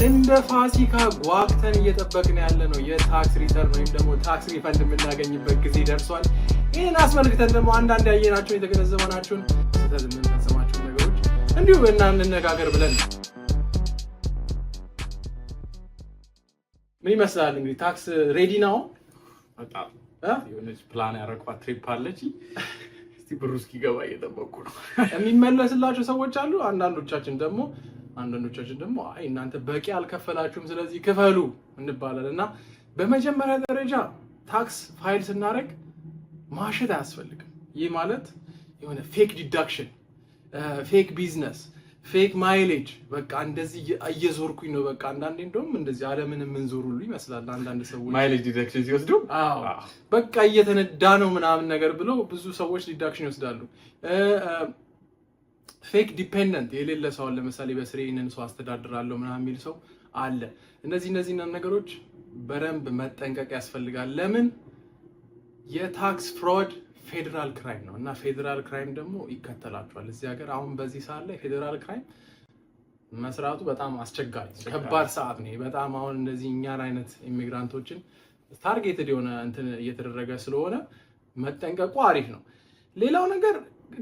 እንደ ፋሲካ ጓግተን እየጠበቅን ያለ ነው የ tax return ወይም ደግሞ tax refund የምናገኝበት ጊዜ ደርሷል። ይህን አስመልክተን ደግሞ አንዳንድ ያየናቸውን፣ የተገነዘብናቸውን፣ ስህተት የምንፈጽማቸውን ነገሮች እንዲሁ እና እንነጋገር ብለን ነው። ምን ይመስላል እንግዲህ tax ready ነው? በጣም። የሆነች ፕላን ያረኳት trip አለች። እስቲ ብሩ እስኪገባ እየጠበቅኩ ነው። የሚመለስላቸው ሰዎች አሉ። አንዳንዶቻችን ደግሞ አይ እናንተ በቂ አልከፈላችሁም፣ ስለዚህ ክፈሉ እንባላለን። እና በመጀመሪያ ደረጃ tax file ስናደርግ ማሸት አያስፈልግም። ይህ ማለት የሆነ fake deduction፣ fake business፣ fake mileage፣ በቃ እንደዚህ እየዞርኩኝ ነው። በቃ አንዳንዴ እንደውም እንደዚህ ዓለምን የምንዞር ሁሉ ይመስላል አንዳንድ ሰዎች mileage deduction ሲወስዱ። አዎ፣ በቃ እየተነዳ ነው ምናምን ነገር ብለው ብዙ ሰዎች deduction ይወስዳሉ። Fake dependent፣ የሌለ ሰው፣ ለምሳሌ በስሬ ይህንን ሰው አስተዳድራለሁ ምናምን የሚል ሰው አለ። እነዚህ ነገሮች በደንብ መጠንቀቅ ያስፈልጋል። ለምን? የ tax fraud federal crime ነው እና federal crime ደግሞ ይከተላቸዋል። እዚህ ሀገር አሁን በዚህ ሰዓት ላይ federal crime መስራቱ በጣም አስቸጋሪ ከባድ ሰዓት ነው። በጣም አሁን እንደዚህ እኛን አይነት immigrant ኦችን targeted የሆነ እንትን እየተደረገ ስለሆነ መጠንቀቁ አሪፍ ነው። ሌላው ነገር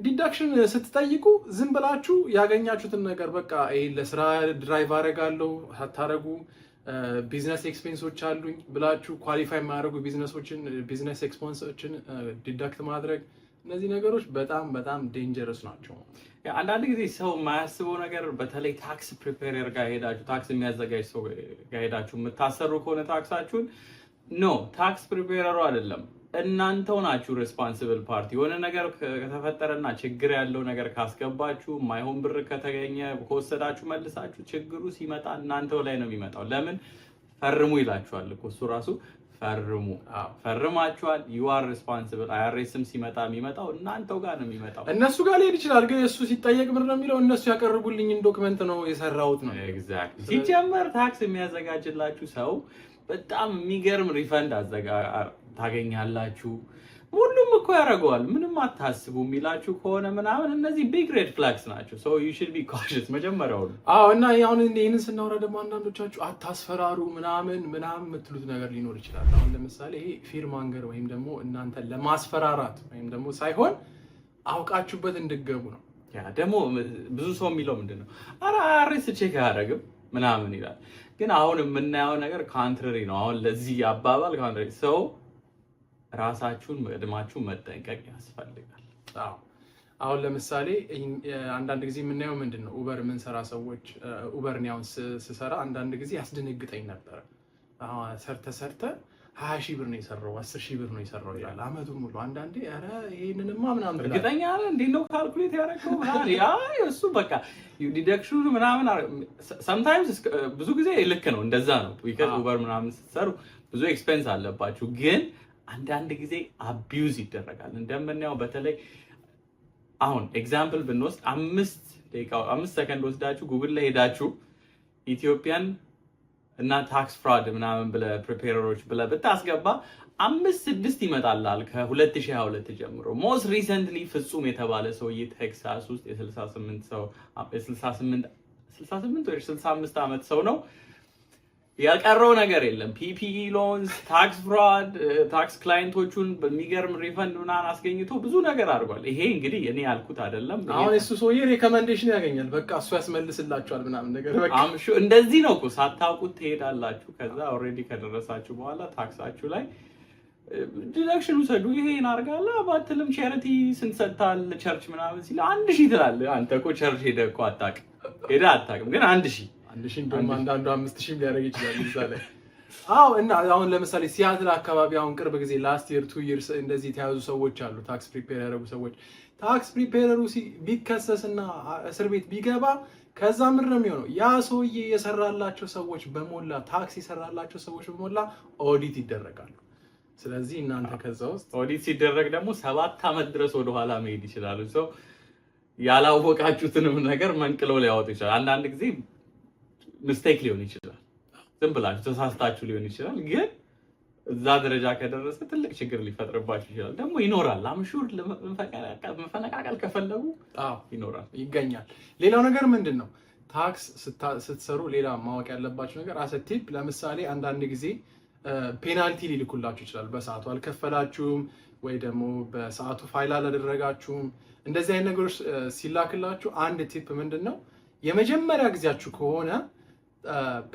deduction ስትጠይቁ ዝም ብላችሁ ያገኛችሁትን ነገር በቃ ይሄ ለስራ drive አደርጋለሁ ሳታረጉ፣ business expense ኦች አሉኝ ብላችሁ qualify የማያደርጉ business ኦችን፣ business expense ኦችን deduct ማድረግ፣ እነዚህ ነገሮች በጣም በጣም dangerous ናቸው። አንዳንድ ጊዜ ሰው የማያስበው ነገር፣ በተለይ tax preparer ጋር ሄዳችሁ፣ tax የሚያዘጋጅ ሰው ጋር ሄዳችሁ የምታሰሩ ከሆነ tax ኣችሁን፣ no፣ tax preparer ኡ አይደለም፣ እናንተው ናችሁ responsible party። የሆነ ነገር ከተፈጠረና ችግር ያለው ነገር ካስገባችሁ፣ ማይሆን ብር ከተገኘ ከወሰዳችሁ መልሳችሁ፣ ችግሩ ሲመጣ እናንተው ላይ ነው የሚመጣው። ለምን? ፈርሙ ይላችኋል እኮ እሱ ራሱ፣ ፈርሙ። ፈርማችኋል፣ you are responsible። IRS ም ሲመጣ የሚመጣው እናንተው ጋር ነው የሚመጣው። እነሱ ጋር ሊሄድ ይችላል፣ ግን እሱ ሲጠየቅ ምንድን ነው የሚለው? እነሱ ያቀረቡልኝን document ነው የሰራሁት ነው። Exactly። ሲጀመር tax የሚያዘጋጅላችሁ ሰው በጣም የሚገርም refund ታገኛላችሁ። ሁሉም እኮ ያደርገዋል፣ ምንም አታስቡ የሚላችሁ ከሆነ ምናምን እነዚህ big red flags ናቸው። So you should be cautious መጀመሪያውኑ። አዎ፣ እና አሁን ይህንን ስናወራ ደግሞ አንዳንዶቻችሁ አታስፈራሩ ምናምን ምናምን የምትሉት ነገር ሊኖር ይችላል። አሁን ለምሳሌ ይሄ fear monger ወይም ደግሞ እናንተ ለማስፈራራት ወይም ደግሞ ሳይሆን አውቃችሁበት እንድገቡ ነው። ያ ደግሞ ብዙ ሰው የሚለው ምንድን ነው፣ ኧረ IRS check አያደርግም ምናምን ይላል። ግን አሁን የምናየው ነገር contrary ነው። አሁን ለዚህ አባባል contrary፣ so ራሳችሁን ቀድማችሁ መጠንቀቅ ያስፈልጋል። አዎ፣ አሁን ለምሳሌ አንዳንድ ጊዜ የምናየው ምንድን ነው፣ Uber የምንሰራ ሰዎች፣ Uber እኔ አሁን ስሰራ አንዳንድ ጊዜ ያስደነግጠኝ ነበረ። ሰርተ ሰርተ 20,000 ብር ነው የሰራው፣ 10,000 ብር ነው የሰራው ይላል አመቱን ሙሉ። አንዳንዴ ኧረ ይሄንንማ ምናምን ትላለህ። እርግጠኛ ነህ? እንዴት ነው calculate ያደረገው? ያ እሱ በቃ deduction ኑ ምናምን sometimes ብዙ ጊዜ ልክ ነው፣ እንደዛ ነው። Because Uber ምናምን ስትሰሩ ብዙ expense አለባችሁ። ግን አንዳንድ ጊዜ abuse ይደረጋል እንደምናየው። በተለይ አሁን example ብንወስድ፣ 5 ደቂቃ 5 ሰከንድ ወስዳችሁ ጉግል ላይ ሄዳችሁ Ethiopian እና tax fraud ምናምን ብለህ፣ preparer ኦች ብለህ ብታስገባ አምስት ስድስት ይመጣላል ከ2022 ጀምሮ። Most recently ፍጹም የተባለ ሰውዬ ቴክሳስ ውስጥ የ68 ሰው የ68 68 ወይ 65 ዓመት ሰው ነው። ያልቀረው ነገር የለም። PPE loans፣ tax fraud፣ tax client ኦቹን በሚገርም refund ምናምን አስገኝቶ ብዙ ነገር አድርጓል። ይሄ እንግዲህ እኔ ያልኩት አይደለም። አሁን እሱ ሰውዬ recommendation ያገኛል። በቃ እሱ ያስመልስላቸዋል ምናምን ነገር በቃ። I'm sure እንደዚህ ነው እኮ፣ ሳታውቁት ትሄዳላችሁ። ከዛ already ከደረሳችሁ በኋላ tax ኣችሁ ላይ deduction ውሰዱ፣ ይሄን አድርጋለህ ባትልም charity ስንት ሰጥተሃል church ምናምን ሲል 1,000 ትላለህ። አንተ እኮ church ሄደህ እኮ አታውቅም፣ ሄደህ አታውቅም፣ ግን 1,000። 1,000፣ እንደውም አንዳንዱ 5,000 ሊያደርግ ይችላል እዛ ላይ። አዎ፣ እና አሁን ለምሳሌ ሲያትል አካባቢ አሁን ቅርብ ጊዜ last year፣ 2 years እንደዚህ የተያዙ ሰዎች አሉ። Tax prepare ያደረጉ ሰዎች፣ tax preparer ኡ ቢከሰስና እስር ቤት ቢገባ ከዛ ምንድን ነው የሚሆነው? ያ ሰውዬ የሰራላቸው ሰዎች በሞላ፣ tax የሰራላቸው ሰዎች በሞላ ኦዲት ይደረጋሉ። ስለዚህ እናንተ ከዛ ውስጥ ኦዲት ሲደረግ ደግሞ 7 ዓመት ድረስ ወደኋላ መሄድ ይችላሉ። So ያላወቃችሁትንም ነገር መንቅለው ሊያወጡ ይችላል። አንዳንድ ጊዜ mistake ሊሆን ይችላል። ዝም ብላችሁ ተሳስታችሁ ሊሆን ይችላል። ግን እዛ ደረጃ ከደረሰ ትልቅ ችግር ሊፈጥርባችሁ ይችላል። ደግሞ ይኖራል። I'm sure መፈነቃቀል ከፈለጉ ይኖራል፣ ይገኛል። ሌላው ነገር ምንድን ነው? Tax ስትሰሩ ሌላ ማወቅ ያለባችሁ ነገር as a tip፣ ለምሳሌ አንዳንድ ጊዜ penalty ሊልኩላችሁ ይችላል። በሰዓቱ አልከፈላችሁም ወይ ደግሞ በሰዓቱ ፋይል አላደረጋችሁም። እንደዚህ አይነት ነገሮች ሲላክላችሁ አንድ tip ምንድን ነው፣ የመጀመሪያ ጊዜያችሁ ከሆነ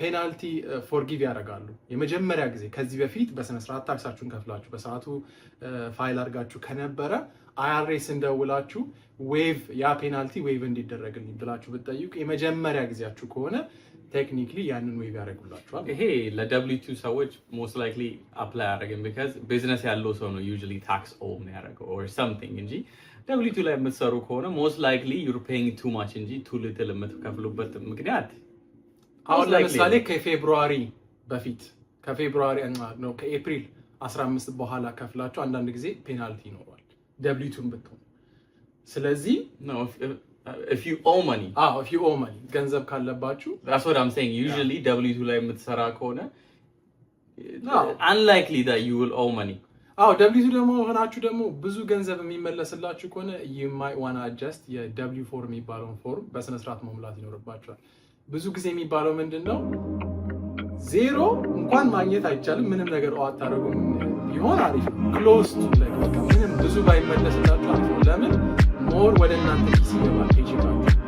penalty forgive ያደርጋሉ። የመጀመሪያ ጊዜ ከዚህ በፊት በስነስርዓት tax ኣችሁን ከፍላችሁ በሰዓቱ ፋይል አድርጋችሁ ከነበረ IRS እንደውላችሁ waive ያ penalty waive እንዲደረግልኝ ብላችሁ ብትጠይቁ የመጀመሪያ ጊዜያችሁ ከሆነ technically ያንን waive ያደርጉላችኋል። ይሄ ለ W-2 ሰዎች most likely apply አያደርግም፣ because business ያለው ሰው ነው usually tax owe የሚያደርገው or something እንጂ W-2 ላይ የምትሰሩ ከሆነ most likely you're paying too much እንጂ too little የምትከፍሉበት ምክንያት አሁን most likely ለምሳሌ ከ February በፊት፣ ከ February ነው፣ ከኤፕሪል 15 በኋላ ከፍላችሁ አንዳንድ ጊዜ penalty ይኖረዋል W-2 ም ብትሆኑ። ስለዚህ No, if you owe money. አዎ፣ if you owe money፣ ገንዘብ ካለባችሁ። That's what I'm saying. Usually W-2 ላይ የምትሰራ ከሆነ unlikely that you will owe money. አዎ፣ W-2 ደግሞ ሆናችሁ ደግሞ ብዙ ገንዘብ የሚመለስላችሁ ከሆነ you might wanna adjust የ W-4 የሚባለውን form በስነስርዓት መሙላት ይኖርባችኋል። ብዙ ጊዜ የሚባለው ምንድን ነው፣ ዜሮ እንኳን ማግኘት አይቻልም። ምንም ነገር አታደርጉም ቢሆን አሪፍ ነው። Close to like በቃ ምንም ብዙ ባይመለስላችሁ አሪፍ ነው። ለምን more ወደ እናንተ ኪስ ይገባል paycheck ኣችሁ።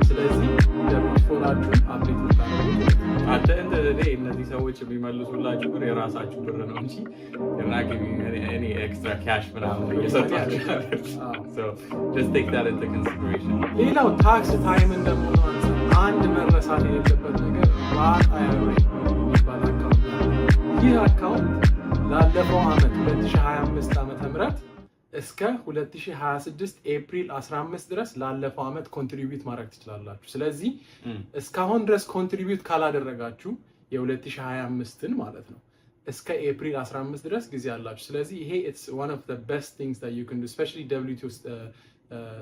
ስለዚህ W-4 ኣችሁን update ብታደርጉት At the end of the day እነዚህ ሰዎች የሚመልሱላችሁ ብር የራሳችሁ ብር ነው እንጂ they're not giving you any extra cash ምናምን እየሰጧችሁ አይደለም። So just take that into consideration. ሌላው tax time እንደመሆኑ አንጻር አንድ መረሳት የሌለበት ነገር Roth IRA የሚባል account አለ። ይህ account ላለፈው ዓመት 2025 ዓመተ ምህረት እስከ 2026 ኤፕሪል 15 ድረስ ላለፈው ዓመት contribute ማድረግ ትችላላችሁ። ስለዚህ እስካሁን ድረስ contribute ካላደረጋችሁ የ2025ን ማለት ነው እስከ ኤፕሪል 15 ድረስ ጊዜ አላችሁ። ስለዚህ ይሄ it's one of the best things that you can do፣ especially W-2 ውስጥ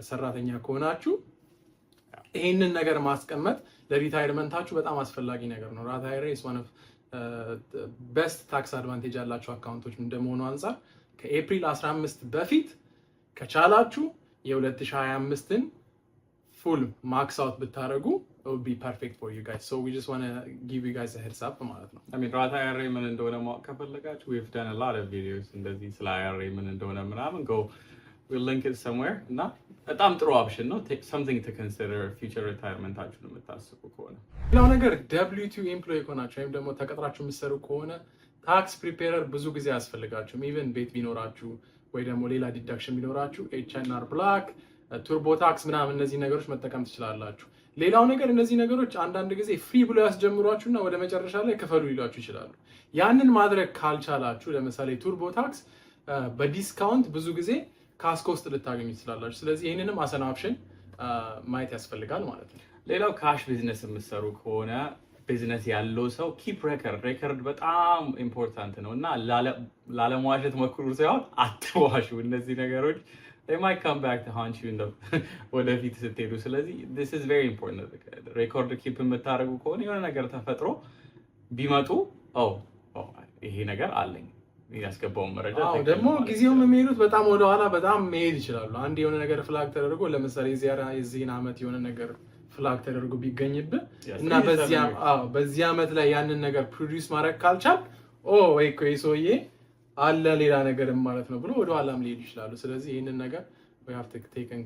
ሰራተኛ ከሆናችሁ ይሄንን ነገር ማስቀመጥ ለ retirement ኣችሁ በጣም አስፈላጊ ነገር ነው። Roth IRA is one of best tax advantage ያላቸው account ኦች እንደመሆኑ አንጻር ከኤፕሪል 15 በፊት ከቻላችሁ የ2025ን full max out ብታደርጉ be perfect for you guys. So we just wanna give you guys heads up ማለት ነው። I mean, Roth IRA ምን እንደሆነ ማወቅ ከፈለጋችሁ we've done a lot of videos እንደዚህ ስለ IRA ምን እንደሆነ ምናምን፣ go we'll link it somewhere እና በጣም ጥሩ option ነው። Take something to consider future retirement ኣችሁን የምታስቡ ከሆነ። ሌላው ነገር W-2 employee ከሆናችሁ ወይም ደግሞ ተቀጥራችሁ የምትሰሩ ከሆነ tax preparer ብዙ ጊዜ አያስፈልጋችሁም። Even ቤት ቢኖራችሁ ወይ ደግሞ ሌላ deduction ቢኖራችሁ H&R Block፣ TurboTax ምናምን እነዚህ ነገሮች መጠቀም ትችላላችሁ። ሌላው ነገር እነዚህ ነገሮች አንዳንድ ጊዜ free ብሎ ያስጀምሯችሁና ወደ መጨረሻ ላይ ክፈሉ ሊሏችሁ ይችላሉ። ያንን ማድረግ ካልቻላችሁ ለምሳሌ TurboTax በ discount ብዙ ጊዜ Costco ውስጥ ልታገኙ ትችላላችሁ። ስለዚህ ይህንንም as an option ማየት ያስፈልጋል ማለት ነው። ሌላው cash business የምትሰሩ ከሆነ፣ ቢዝነስ ያለው ሰው keep record። Record በጣም important ነው እና ላለመዋሸት ሞክሩ ሳይሆን አትዋሹ። እነዚህ ነገሮች they might come back to haunt you in the ወደፊት ስትሄዱ። ስለዚህ this is very important። Record keep የምታደርጉ ከሆነ የሆነ ነገር ተፈጥሮ ቢመጡ "oh፣ ይሄ ነገር አለኝ፣ ያስገባውን መረጃ አዎ ትክክል ደግሞ ነው" ማለት ጊዜውም ይችላል። የሚሄዱት በጣም ወደኋላ በጣም መሄድ ይችላሉ። አንድ የሆነ ነገር flag ተደርጎ፣ ለምሳሌ የዚህን ዓመት የሆነ ነገር flag ተደርጎ ቢገኝብህ እና በዚህ ዓመት ላይ ያንን ነገር produce ማድረግ ካልቻል "ኦ ወይ እኮ ይህ ሰውዬ አለ ሌላ ነገርም" ማለት ነው ብሎ ወደኋላም ሊሄዱ ይችላሉ። ስለዚህ ይህንን ነገር we have to take in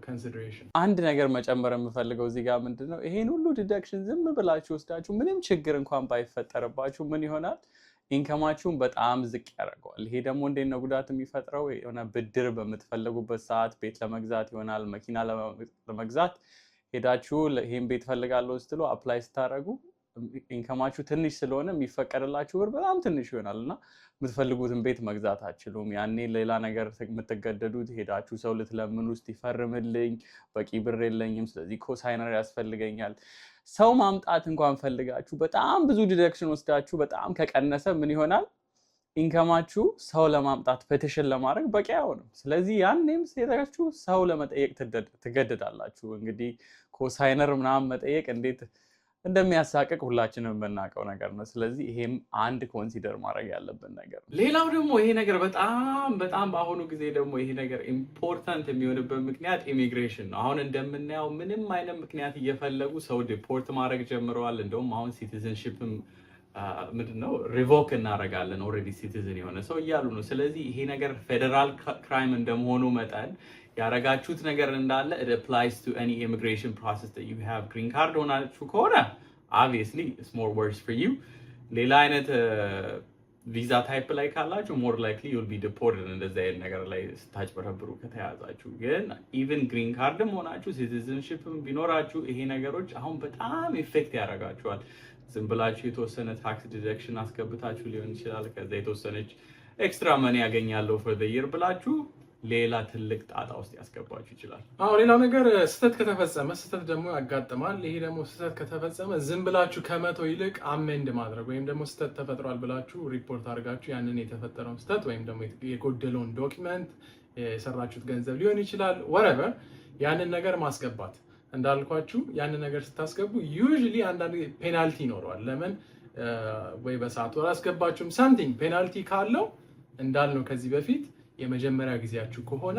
consideration. አንድ ነገር መጨመር የምፈልገው እዚህ ጋር ምንድን ነው፣ ይሄን ሁሉ deduction ዝም ብላችሁ ወስዳችሁ ምንም ችግር እንኳን ባይፈጠርባችሁ ምን ይሆናል? Income ኣችሁን በጣም ዝቅ ያደርገዋል። ይሄ ደግሞ እንዴት ነው ጉዳት የሚፈጥረው? የሆነ ብድር በምትፈልጉበት ሰዓት ቤት ለመግዛት ይሆናል፣ መኪና ለመግዛት ሄዳችሁ ይሄን ቤት ፈልጋለሁ ስትሉ apply ስታደርጉ income ኣችሁ ትንሽ ስለሆነ የሚፈቀድላችሁ ብር በጣም ትንሽ ይሆናል እና የምትፈልጉትን ቤት መግዛት አትችሉም። ያኔ ሌላ ነገር የምትገደዱት ሄዳችሁ ሰው ልትለምኑ ውስጥ ይፈርምልኝ፣ በቂ ብር የለኝም፣ ስለዚህ cosigner ያስፈልገኛል። ሰው ማምጣት እንኳን ፈልጋችሁ በጣም ብዙ deduction ወስዳችሁ በጣም ከቀነሰ ምን ይሆናል? Income ኣችሁ ሰው ለማምጣት petition ለማድረግ በቂ አይሆንም። ስለዚህ ያኔም ሄዳችሁ ሰው ለመጠየቅ ትገደዳላችሁ። እንግዲህ cosigner ምናምን መጠየቅ እንዴት እንደሚያሳቅቅ ሁላችንም የምናውቀው ነገር ነው። ስለዚህ ይሄም አንድ consider ማድረግ ያለብን ነገር ነው። ሌላው ደግሞ ይሄ ነገር በጣም በጣም በአሁኑ ጊዜ ደግሞ ይሄ ነገር important የሚሆንበት ምክንያት ኢሚግሬሽን ነው። አሁን እንደምናየው ምንም አይነት ምክንያት እየፈለጉ ሰው deport ማድረግ ጀምረዋል። እንደውም አሁን citizenship ም ምንድን ነው revoke እናደርጋለን already citizen የሆነ ሰው እያሉ ነው። ስለዚህ ይሄ ነገር federal crime እንደመሆኑ መጠን ያረጋችሁት ነገር እንዳለ it applies to any immigration process that you have። Green card ሆናችሁ ከሆነ obviously it's more worse for you። ሌላ አይነት ቪዛ type ላይ ካላችሁ more likely you'll be deported እንደዚህ አይነት ነገር ላይ ስታጭበረብሩ ከተያዛችሁ። ግን even green card ም ሆናችሁ citizenship ም ቢኖራችሁ ይሄ ነገሮች አሁን በጣም effect ያደርጋችኋል። ዝም ብላችሁ የተወሰነ tax deduction አስገብታችሁ ሊሆን ይችላል። ከዛ የተወሰነች extra money ያገኛለሁ for the year ብላችሁ ሌላ ትልቅ ጣጣ ውስጥ ያስገባችሁ ይችላል። አዎ፣ ሌላው ነገር ስህተት ከተፈጸመ፣ ስህተት ደግሞ ያጋጥማል። ይሄ ደግሞ ስህተት ከተፈጸመ ዝም ብላችሁ ከመተው ይልቅ amend ማድረግ ወይም ደግሞ ስህተት ተፈጥሯል ብላችሁ ሪፖርት አድርጋችሁ ያንን የተፈጠረውን ስህተት ወይም ደግሞ የጎደለውን document፣ የሰራችሁት ገንዘብ ሊሆን ይችላል፣ whatever፣ ያንን ነገር ማስገባት። እንዳልኳችሁ ያንን ነገር ስታስገቡ usually አንዳንድ penalty ይኖረዋል። ለምን ወይ በሰዓቱ አላስገባችሁም፣ something penalty ካለው እንዳልነው ከዚህ በፊት የመጀመሪያ ጊዜያችሁ ከሆነ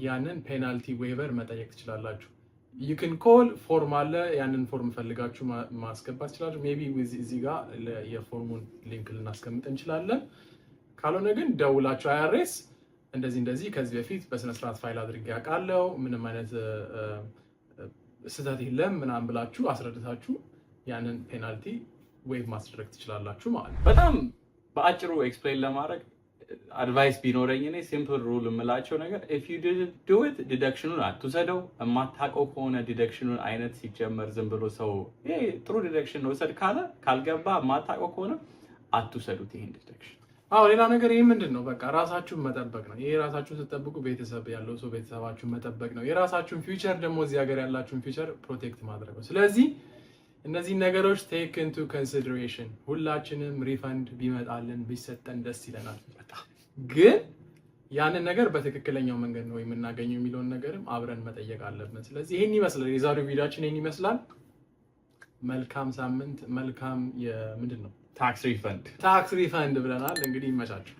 ያንን penalty waiver መጠየቅ ትችላላችሁ። You can call፣ form አለ። ያንን form ፈልጋችሁ ማስገባት ትችላላችሁ። Maybe እዚህ ጋር የ form ኡን link ልናስቀምጥ እንችላለን። ካልሆነ ግን ደውላችሁ IRS እንደዚህ እንደዚህ ከዚህ በፊት በስነስርዓት ፋይል አድርጌ አውቃለሁ፣ ምንም አይነት ስህተት የለም ምናምን ብላችሁ አስረድታችሁ ያንን penalty waive ማስደረግ ትችላላችሁ ማለት ነው። በጣም በአጭሩ explain ለማድረግ advice ቢኖረኝ እኔ simple rule የምላቸው ነገር if you didn't do it deduction ኑን አትውሰደው። የማታውቀው ከሆነ deduction ኑን አይነት ሲጀመር ዝም ብሎ ሰው ይሄ ጥሩ deduction ነው ውሰድ ካለ ካልገባ የማታውቀው ከሆነ አትውሰዱት ይሄን deduction። አዎ፣ ሌላ ነገር ይህ ምንድን ነው፣ በቃ ራሳችሁን መጠበቅ ነው። ይሄ ራሳችሁን ስትጠብቁ ቤተሰብ ያለው ሰው ቤተሰባችሁን መጠበቅ ነው። የራሳችሁን future ደግሞ እዚህ ሀገር ያላችሁን future protect ማድረግ ነው። ስለዚህ እነዚህ ነገሮች take into consideration። ሁላችንም refund ቢመጣልን ቢሰጠን ደስ ይለናል። ግን ያንን ነገር በትክክለኛው መንገድ ነው የምናገኘው የሚለውን ነገርም አብረን መጠየቅ አለብን። ስለዚህ ይህን ይመስላል የዛሬው ቪዲዮአችን፣ ይህን ይመስላል። መልካም ሳምንት፣ መልካም የምንድን ነው tax refund። Tax refund ብለናል። እንግዲህ ይመቻችሁ።